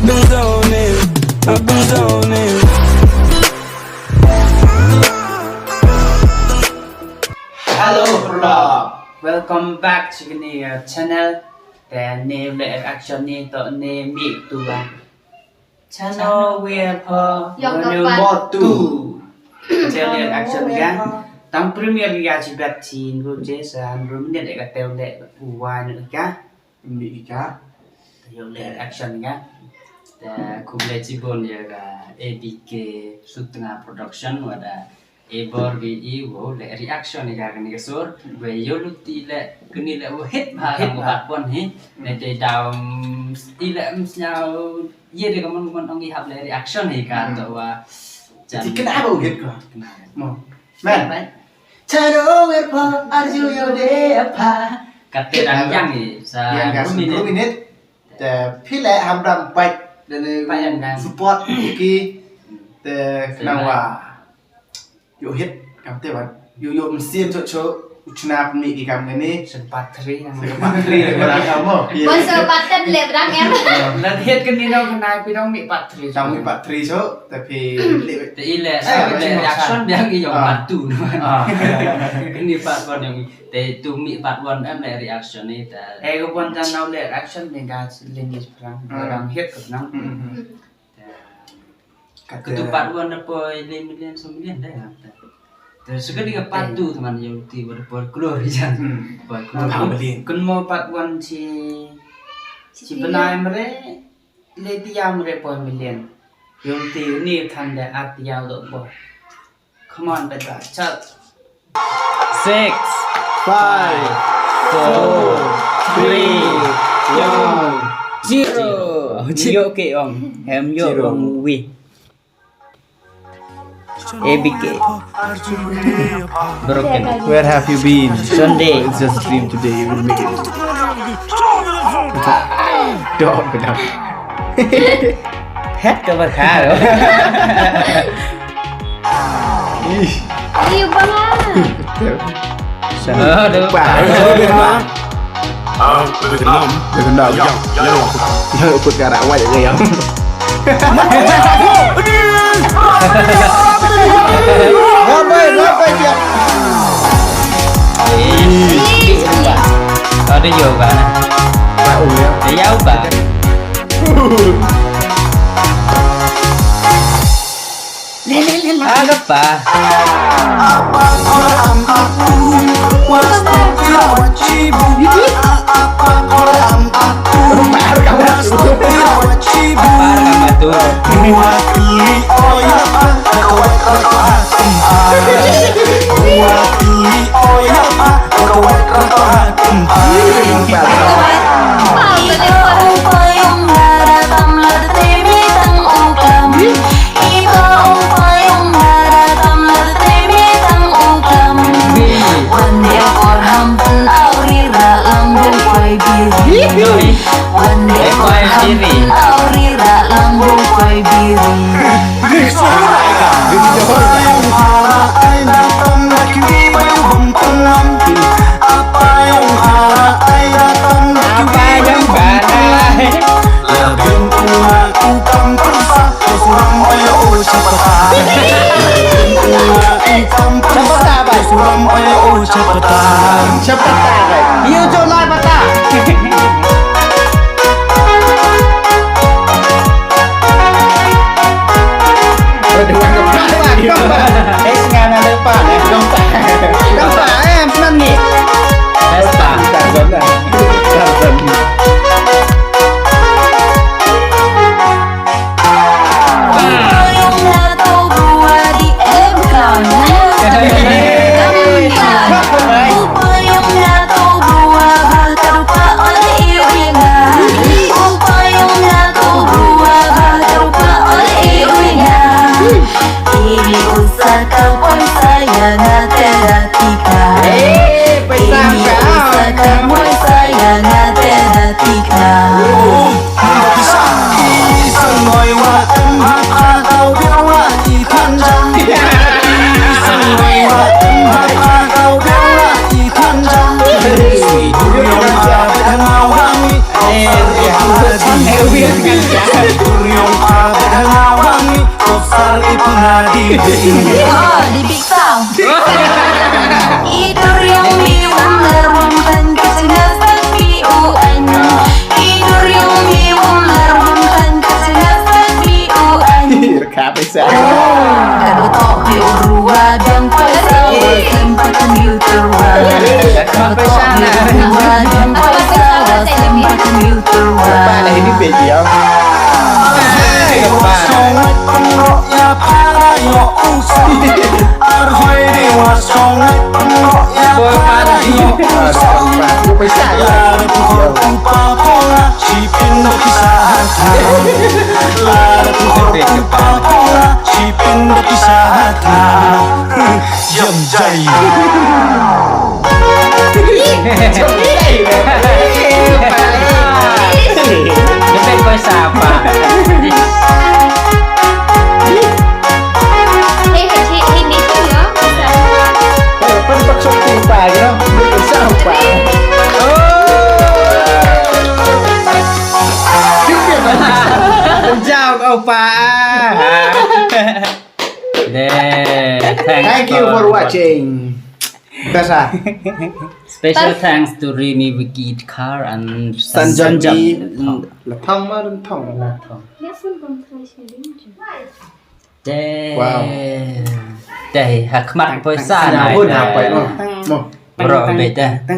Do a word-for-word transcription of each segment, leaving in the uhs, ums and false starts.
Been zoning, I've been zoning. Hello, bro. Welcome back to the new channel. Te ni le reaction ni to ni mi tu ba. Channel we pa Yong New Kapan. Bot tu. Channel reaction ya. Tang premiere ya chi bat chi ru je sa ru minit ka teu le u wa ni ka. Ni ka. Yoh le reaction ya. Te khublei chibun ya ka A B K Sutnga Production wa da e bor ki i wo le reaction ni ka ni ka sur. We yoh lut ti le kini le wo hit ba ka mo pat pon hi. Ne te daw i le msnyaw ye de ka mon mon ong i hap le reaction hi ka to wa. Ti kena ba wo hit ko. Mo. Man. Chano wer pa arju yo de apa. Kate dang yang i sa yang ka ru minit. Ru minit. Te phi le ham dam pat de ne pat yang dang support ki. Te kena wa. Yoh hit kam te wan. Yoh yoh msien cho cho u chna pni ki kam kani. Sen part three. Sen part three le berang kam mo. Bos sen part ten le berang em. Dan hit kani nong kani pi nong mi part three. Nong mi part three cho, tapi le. Te i le, eh, sa le reaction dia ki yong part two. Kani part one yong te tu mi part one em le reaction ni ta. Eh, ko pon jan nau le reaction ni ga le ni berang. Berang hit ko nang. Katu part one da poi le million, so million da ya. Te suka ni ka part two teman yang ti wa da poi klur jan. Poi klur. Million. Kun mo part one chi, chi penai mere, le tiam mere poi million. Yung ti ni than da at tiam do poi. Come on, Petra, chat. Six, five, four, three, one, zero. Yoh ke ong. Hem yoh ong wi. A B K. Broken. Where have you been? Sunday. It's just a dream today. You will make it. Dog, dog. Het ka ba kha. Ih. Ayo, bang ah. Aduh. Ba. Ah, lebih kenal. Lebih kenal. Yang, yang aku. Yang aku sekarang awak je yang. Ngapai, ngapai dia? Ih, ada juga. Tahu ya. Dia ubah. Ada pa? Chapata, bhai. Chapata, bhai. Yo, jo lai pata. Aduh, aduh, aduh, aduh. Eh, sngana depan, eh. Depan. Depan, eh, sebenarnya. Vespa. Tarzan, Tarzan. Eh, paisa ka. Oh, di big sound. Idur yang mi ular wang tan ka tengah tan mi u an. Idur yang mi ular wang tan ka tengah tan mi u an. Reka pesa. Kada tok di urua dan pesa. Tempat computer wa. Kada tok di urua dan pesa. Tempat computer wa. Apa dah ini video? Hey, what's wrong with Lebih kau siapa? Eh, kecil ini tu ya. Eh, pen pak sok tu pa, you know. Siapa? Oh. Jauh kau pa. Deh, thank you for watching. Basa. Special thanks to Rimi, Vicky, Itkar and Sanjam. Sanjam. Lathang ma Lathang. Lathang. Deh. Wow. Deh, hakmat poisa na. Bun hapai mo. Mo. Bro, beda.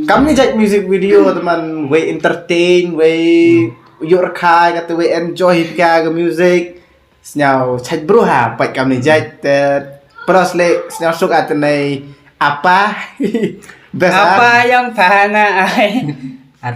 Kam ni jait music video teman, wei entertain, wei yuk rakhai, kata wei enjoy ka ka music. Sñiaw chait bru ha, pait kam ni jait, te pros le sñiaw suk a te nei apa. Best ha. Apa yang pahana ai.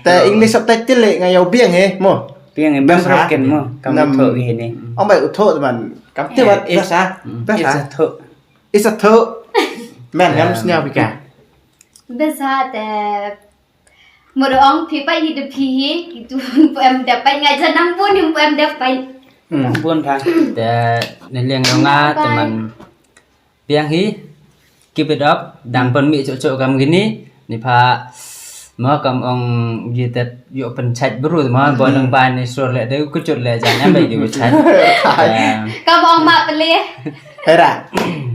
Te English subtitle le nga yow biang he mo. Biang he, best ha. Broken mo. Kam nam thoh hi ni. Ong bai u thoh teman. Kam te wat best ha. Best ha. Isa thoh. Isa thoh. Man ngam sñiaw pika. Best ha te Mo da ong phi pa hi da phi hi, kitu pu em da pa nga janang bun hi pu em da pa. Hmm. Bun pha. Te ne liang yong nga, bye. Teman biang hi, keep it up, dang pon mi chok chok kam kini, ni pha mo kam ong ji tet yo pen chait bru mo, bo nang ba ni sur le de ku chut le jan em bai di ku chait. Kam ong ma pele. Hera.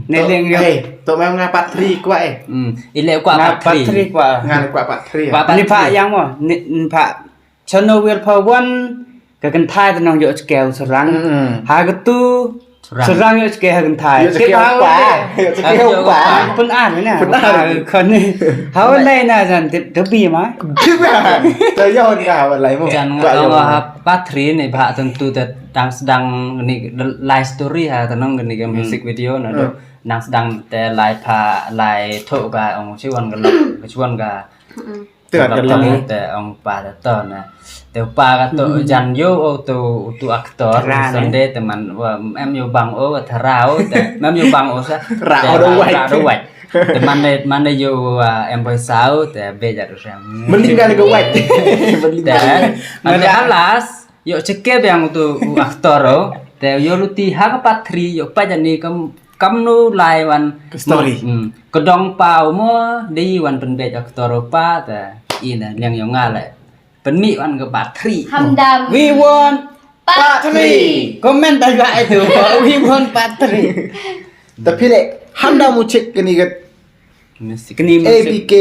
Ne leng yo. Hey, to mem nga part three kwah eh. Hmm. Ile kwah part three. Nga le kwah part three. Ni pha yang mo, ni pha. Chano wir pha wan ka kynthai ta nong yo chke u sarang. Ha ka tu sarang yo chke ha kynthai. Yo chke pa. Yo chke pa. Pun an ne. Pun an. Kon ni. Hawa lai na jan tip bi ma. Tip ma. Ta yo ka hawa lai mo. Jan nga ha part three ni pha tun tu ta dang sdang ni life story ha, ta nong ni ka music video na do. Nang sdang te lai pha, lai thoh ka ong chiwan ka lok, chiwan ka. Te ong pa te to na. Te pa ka to jan yo o tu, tu actor Sunday te man wa em yo bang o thara o te mem yo bang o sa. Ra o do wai. Te man de, man de yo em boy sau te be ja do sa. Meling ka le ko wai. Meling ka. Te man de halas. Yo cheke biang tu u actor o, te yo luti ha ka part three, yo pa jani kam, kam nu lai wan. Ka story. Hmm. Ka dong pa mo, dei wan pen bej actor o pa, te ina liang yo nga le. Pen mi wan ka part three. Hamdam. We want part three. Comment ta ga itu. We want part three. Tapi le, hamdam u chek kani ka Kini A B K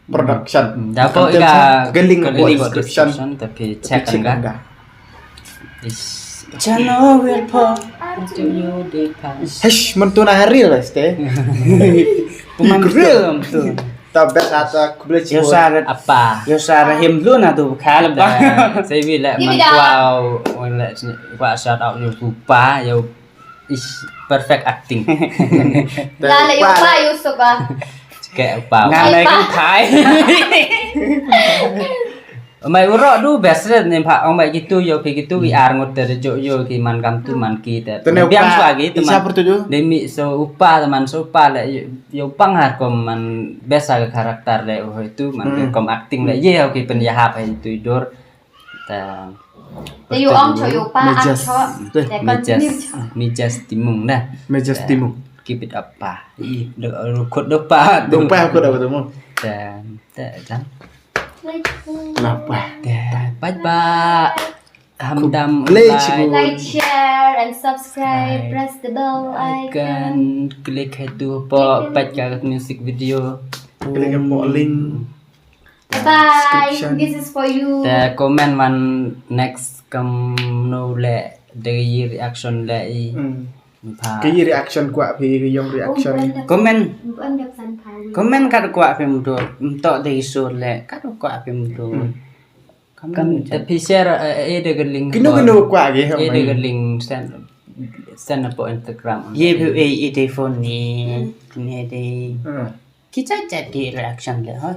Production. Da ko i ka link ka description, tapi check ka. Channel will pop. Hesh, mentu na hari lah ste. Pemang real tu. Ta best ata kuble chi. Yo sar apa? Yo sar him lu na tu khal ba. Sebi le man kwau, le kwa shout out yo kupa, yo Is perfect acting. La le yo pa yo so ba. Ke pa. Nga le kan thai. Mai uro du best re ne pha ong mai kitu yo ki kitu ki ar ngut te jo yo ki man kam tu man ki te. Biang swa ki te man. Isa pertuju. Demi so upa te man so upa le yo pang har ko man best ka karakter le o tu man kom acting le ye ki pen ya hap hai tu dur. Te. Te yo ong cho yo pa ang cho. Te continue cho. Mijas Timung na. Mijas Timung. Keep it up pa. I do khut do pa. Dong pa khut apa tu mo? Te te jan. Lapa. Te bye bye. Hamdam. Like, share. Share and subscribe, press the bell icon. Click hatu hapoh, peit ka music video. Click hapoh link. Bye. Description. This is for you. Te comment wan next kamno le, de ye reaction le i. Hmm. Ka ye reaction kwah phi, ka yong reaction. Comment. Comment kat kwah phi mdo, mto de i sur le, kat kwah phi mdo. Hmm. Kam te phi share, eh, eh, e de ka link. Kino, kino kwah ki, e de ka link send, send hapoh Instagram. Ye phi e, e de phone ni, ni de. Hmm. Ki chat chat ki reaction le, hoi.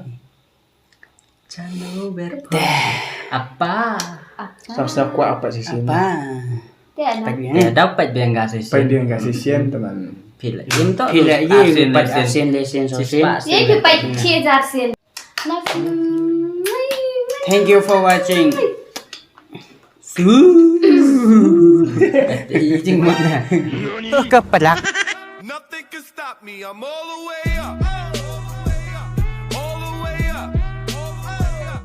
Chalo, ber. Apa? Apa? Sa, sa kwah apa session? Apa? Te ana. Pait biang. Te daw pait biang ka session. Pait biang ka session, teman. Phi la, ye mto. Phi la, ye pat asin, le sin, so sin. Ye ki pait chi jar sin. Love you. Thank you for watching. Su. Jing mana? Ka palak. Nothing can stop me, I'm all the way up.